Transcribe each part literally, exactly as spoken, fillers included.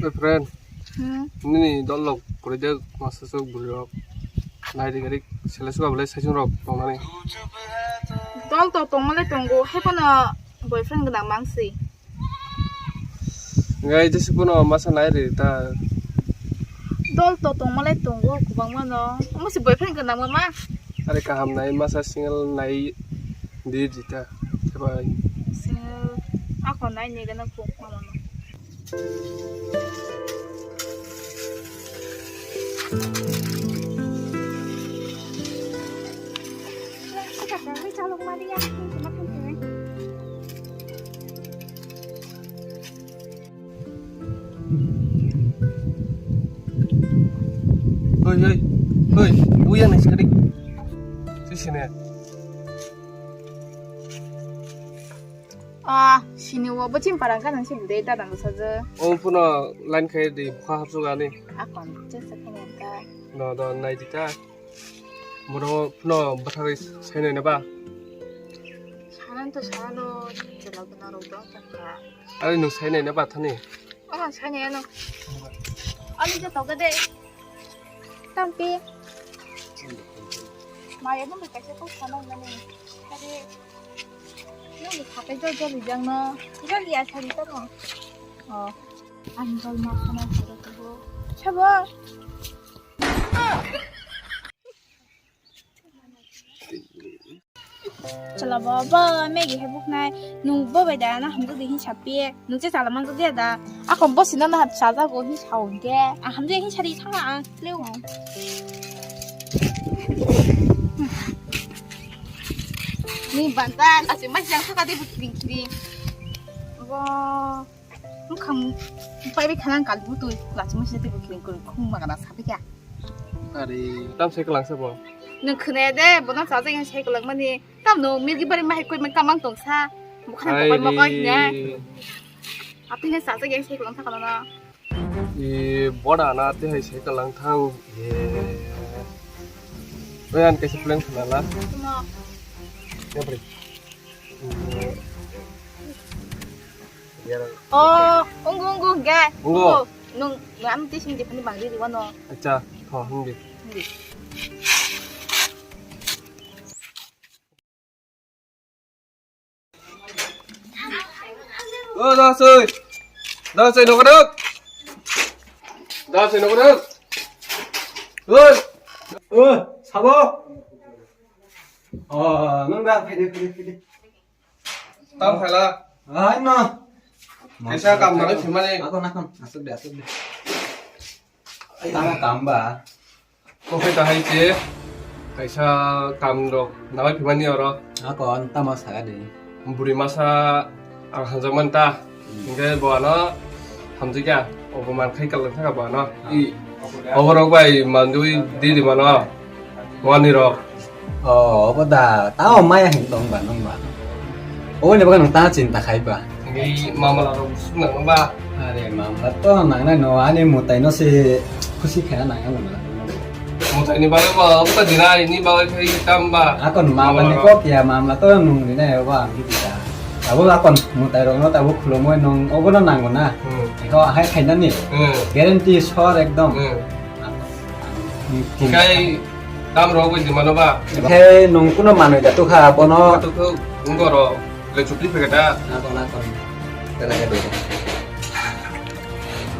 Friend, hmm, nini dol rok kwrwi de masa sok bwrwi rok. Nai ri gari sele sok ablai sai rok tongnani. Dol to tongma le tongo, hai phano boyfriend gwnang mang si. Ngai jesi phano masa nai ri ta. Dol to tongma le tongo kwbangma no. Omo si boyfriend gwnang ma ma. Are kaham nai masa single nai di jita. Sebai. Single ako nai ni gana ko mama no. Hoi, hoi, hoi, buyang nai sekali. Sisine. Ah, sini wo, bo chim parang ka nang si budai ta dang sa je. O puno line khai di, bukha hapsu gani. Akon, che sa khai nang ka. No, do, nai di ta. Boro puno bathari sai nai na ba? Sanan to sanan do, chela guna ro do ta ka. Ari no sai nai na ba thani? Oh, sai nai ano. Ani je to ga de. Tampi. Maya no kaisa ko sana nani. Kare. Nani khatai jol jol rijang no. Jol ya sari tamo. Oh. Ang jol ma sana sari tamo. Sabo. Chwla bo, bo, Maggie hai buknai. Nung bo bai da, na hamjak di hin sapi. Nung che chala manjak dia da. Ako bo sino na chajago hin sao hingke. A hamjak hin sari thangma ang. Leo. Ni bantan, asi mai jang thaka de bukring kring. Bo, mukhang pai bai khanang kal butui. Lasi mai sini de bukring kring khung magana sapi kya. Ari, tam sai kwlangsa bo. Nung khwnaya de, bono chajak yang sai kwlangmani. Tam no, milgi bari mahai koi man kamang tongsa. Bukhana hai kokoi mokoi ri. Hina. Apni ne chajak yang sai kwlangsa kwlangna. I boda na te hai sai kwlang thang. Ye. Oi an kaisa plan khnala. Tuma. Ya bari. Oh, unggu, unggu, ga. Unggu. Unggu. Nung, nung am ti sing di pani bang di di wano. Acha, tho, hung di. Hung di. O, da soi. Da soi, nogo dok. Da soi, nogo dok. Oi. O, sabo. O, nung da, phai de, phai de, phai de. Tam khala. Ai no. Kaisa kam nang phimani. Ako nakon, asuk de, asuk de. Tamo kam ba. Ko khe ta hai che. Kaisa kam rok nang phimani oro. Ako tamo saga de. Buri masa ang hanjakman ta. Hingke bo ano hamjakya, obo man khai kalang thaka bo ano. I, oborok bai manjui di di mano. Wani rok. O, obo da, tao maya hin tong ba nong ba. Obo ni bagan ta chinta khai ba. Hingke mamala rok sung nang ba. Are mamala to nang nai no, ani mutai no se khusi khaina nang nang. Mutai ni bagwi bo, obo to dinai ni bagwi khai tam ba. Akon mamala ni kok ya, mamala to nung dinai obo ang kita. Abo akon mutai rok no tabo khulumoi nung obo no nango na. Hmm. Eko hai khainani. Hmm. Guarantee sure ekdom. Hmm. Kai tam rok bai di mano ba. Kai nung kuno manoi da tukha bono. Tukha ungoro le chupli pheketa. Akon akon. Tera ke do.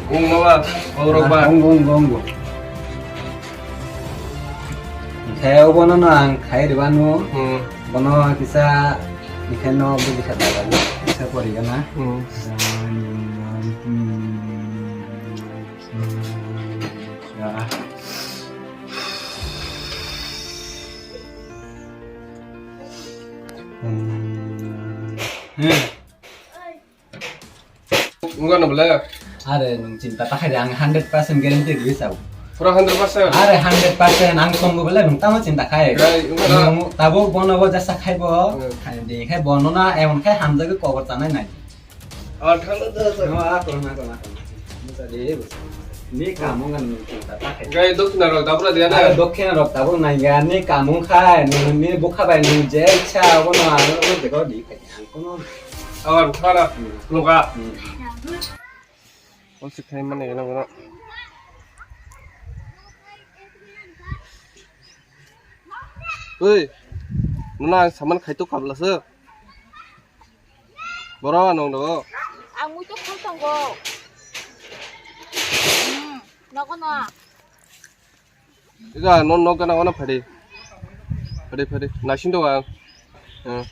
Ung no ba, ung rok ba. Ung ung ung ung. Khe obono no ang khai ribanu. Hmm. Bono kisa, kisa no buji kha daga. Kisa pori gana. Hmm. Hmm. Wngkha no bole? Are nwng chinta ta khaidi, ang hundred percent guarantee rwi sao. Pura hundred percent? Are hundred percent, ang tongo bole nwng tamo chinta khai. Gai, wngkha na? Nwng tabuk bono bo jesa khai bo, hmm, khai di khai bono na emon khai hamjagwi kobor chanai nai. Ah, thangna da, da. No, ah, korona, korona, korona. Busa de, busa. Ni kamo ngan nwng chinta ta khai. Gai, dokhina rok dabra dia na? Are dokhina rok tabuk nai ga, ni kamo khai, ni, ni bukha bai ni je cha bono ano dego di khai. Ang kono Awan, thara, hmm, luka. Hmm. O se khai mani gana gana. Oi, nuna ang saman khai to kabla se. Boro anong do. Ang mui to khol tongo. Hmm, nogo no. Ega no no gana gana phadi. Phadi phadi. Nasing do ang. Hmm.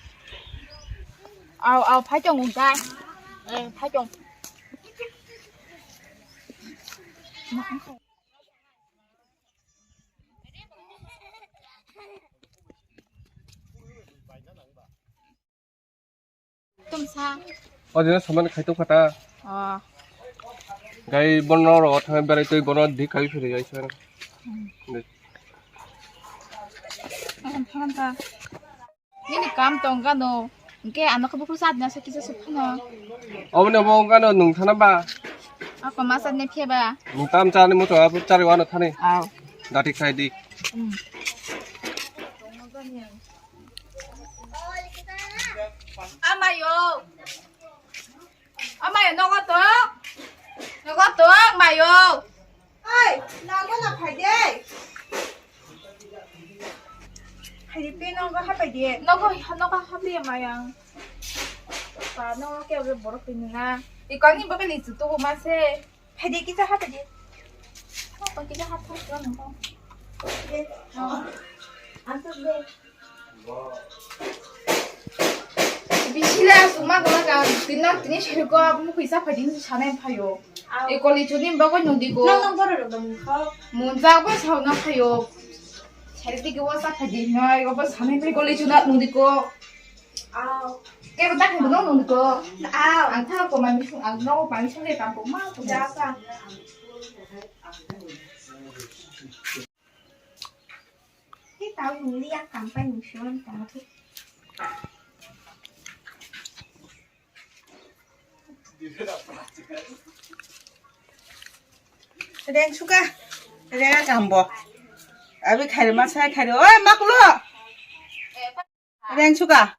Au au phai tong ung kai. Eh, phai tong. Tumsa. O dino samani khai to khata. Oh. Gai bono ro thang berai twi bono di kai phiri gai sar. Hmm. Ang thang ta. Nini kam tong gano. Hingke ano khe bukhuk sadna se kisa suphano. Oboni obo wngkha no nwng thana ba? Ako ma sadne phiya ba? Nwng tam chani muto abo chari wano thani. Aw. Dati khai di. Hmm. Amayo. Amayo nogo to. Nogo to amayo. Oi, nangbo na phai de. Phai de, pe nogo hapai de. Nogo, nogo hapai mayang. Pa nogo ke borok tini na. Ikoni bo kali jutu ma se. Phai de kisa hapai de. Nogo kisa hapai de nogo. De. Oh. Answer de. Bisila suma gula ka tinna tini sirko abu kisa phai din sanai phayo. Au. E koli chuni bagoi nudi ko. Nang nang boro rok dong kho. Munja bo sauna phayo. Sari tiki wasa phai din noi obo sanai phai koli chuna nudi ko. Au. Ke bata ke no nudi ko. Au. Ang tha ko mami sung ang no mami sung le tam ko ma ko. Ja sa. Hei, tao nung liak kam pai nung siwan tao hei. Reng suka, reng a kam bo. Abi khairi ma sai khairi, oi maklo. Reng suka.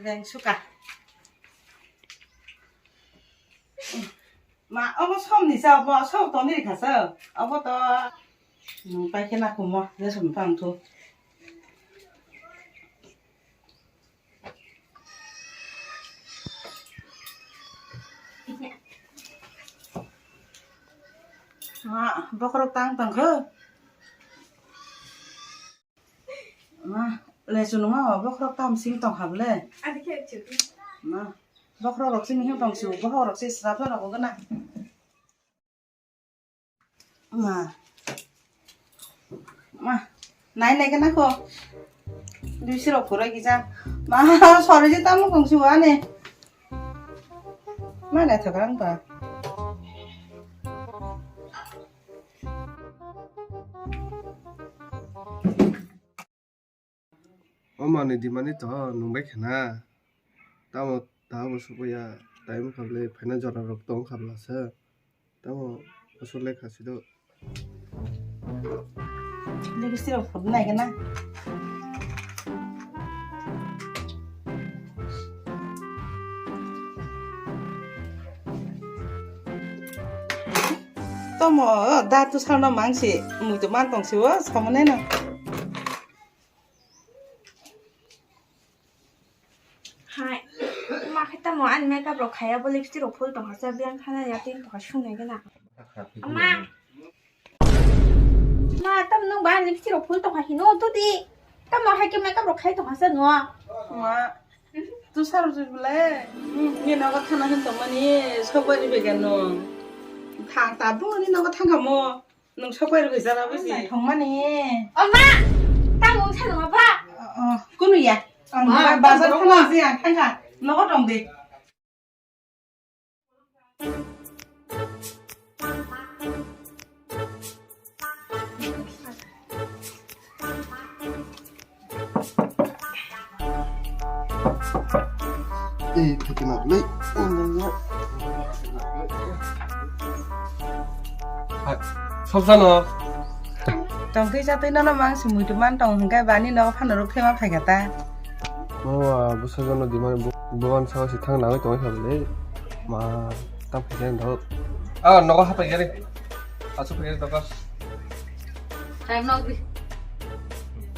Reng suka. Ma, obo som ni sa, obo som toni rikha sa. Obo to, hmm, pai khe na kumo, je som phang thu. Ma, bokhorok tang tang kho. Ma, lechu nungma o bokhorok tam sing tong hab le. Adi khe chu. Ma, bokhorok rok sing hing tong chu, bokhorok rok se srap rok gana. Ma. Ma, nai nai gana kho. Dui sirok phurai gija. Ma, sori je tamo kong chu ani. Ma, naithok ang ba. O manwi dimani to nwng bai khna. Tamo tamo sukuya time kha bwle phaina jora rok tong kha bwlasa. Tamo aswk le kha sido. Lipstick rok phut nai gana. Tomo da tu salno mangsi muitu man tong si o samane no. Hai, ma khe tamo ani makeup rok khaya bo lipstick rok phul tong kha sa biyang khana ya tin tong kha sunai gana. Ama. Ma, tam nung ba lipstick rok phul tong kha hino to di. Tamo hai khe makeup rok khai tong kha sa no. Ma, tu sar tu bole. Ni nogo thana hin tong mani sok bari began no. Thang ta bu ni nogo thang kamo. Nung sok pai rwgwi jana busi. Thongmani. O ma, tamo wngsa nung apa? O, o, kunu ya. Ang ma, bazar tamo thangna si ang thangkha. Nogo tong de. Ei, phaikhe nang le. Hai, sopsano. Tongtwi chatwi nono mang si muitu man tong hwnkhe bani nogo phano rwk thema phaikha ta. Mawa, bwsajwkno dimani bu-, buwan sago se thang nangwi tongwi kha bwle. Ma, tam phaikhe ndo. Ah, nogo hapaikhe re. Asu phaikhe ndo. Time nok di.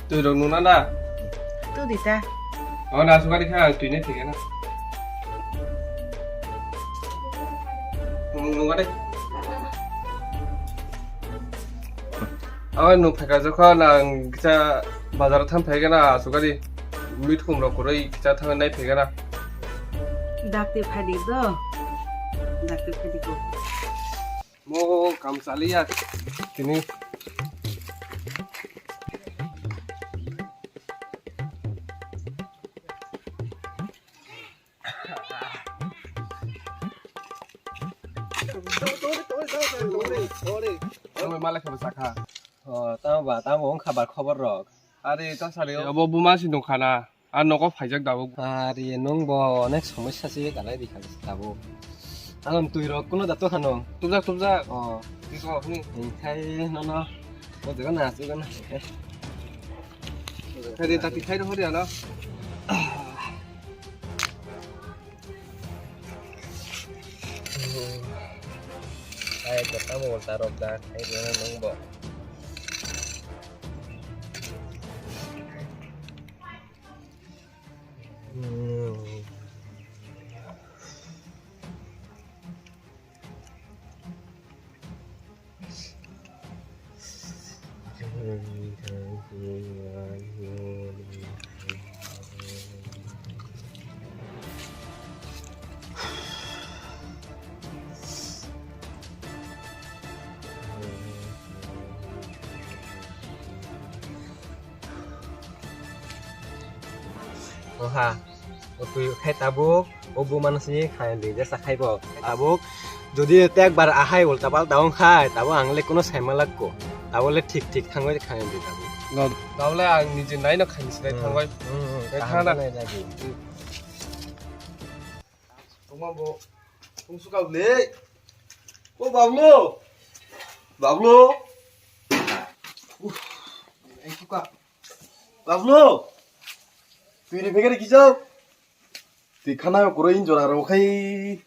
Twi rok nuna na. Tu di ta. Oh, na suka di kha, twi ne thik na. Nung nung de. Aw, nung phaikha jokha nang kisa bazar tham phaikha na suka di. Mit khum rok kwrwi kisa thang nai phaikha na. Dakti phadi do. Dakti phadi ko. Mo kam chaliya. Tini. Tamo male khe bwsakha. Oh, tamo ba, tamo wng kha bar khobor rok. Are ta sari. Abo buma si nung khana. A nogo phaijak dabo. Are nwng bo onek somosya se kalai di kha dabo. Ang twi rok kuno da to khano. Tubjak tubjak. Oh. Twi ko hni. Khai no no. Bo jaga na jaga na. Khai de ta ti khai ro hori ano. Ai, kota mo ulta rok da, ai, rena nung bo. Oha, o twi khai tabuk, o buma no sini khai di, jesa khai bo. Tabuk, jodi te ekbar ahai ulta palta wng khai, tabuk ang le kuno sai ma lakko. Tabuk le thik thik thangwi khai di tabuk. No, tabuk le ang nije nai no khai ni sinai thangwi. Hmm, hmm, Khai kaham thang na. Nai lagi. Tongma bo, tong suka le. O Bablu, Bablu. Uff, ai suka. Bablu! Twi ni phegari kisa. Twi khana kuro in jora ro khai.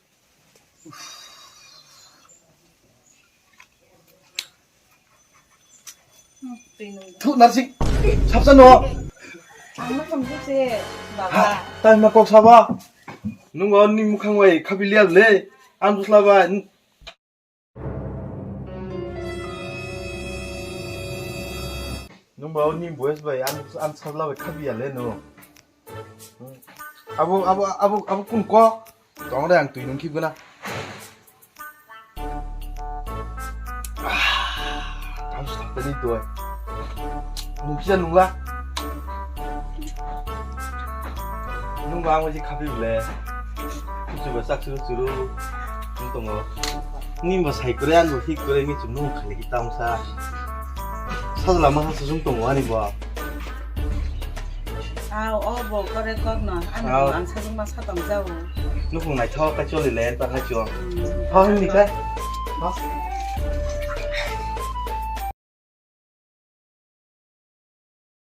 Thu narsik. Sapsa no. Ang no thangkhe se, baba. Ha, tai ma kok saba. Nung ani mukhang bai khabi liya le. Ang busla ba. Nwng ba oni boyes bai ang, ang sabla bai khabiya le no. Abo, abo, abo, abo kun ko? Tong re ang twi nung khibgana. Ah, ang sa tani doi. Nung kisa nungla. Nung ba ang bai khabi bole. Kuchu ba sak suru suru. Nung tongo. Ni ba sai kore ang bo hik kore ni chum nung khali ki tamsa. Sajla ma ha sung tongo ani bo. Aw, o bo kore kok no. Ani bo ang sajung ma sa tong jao. Nung nai thok ka choli le ta ha chong. Ha ni ka. Ha.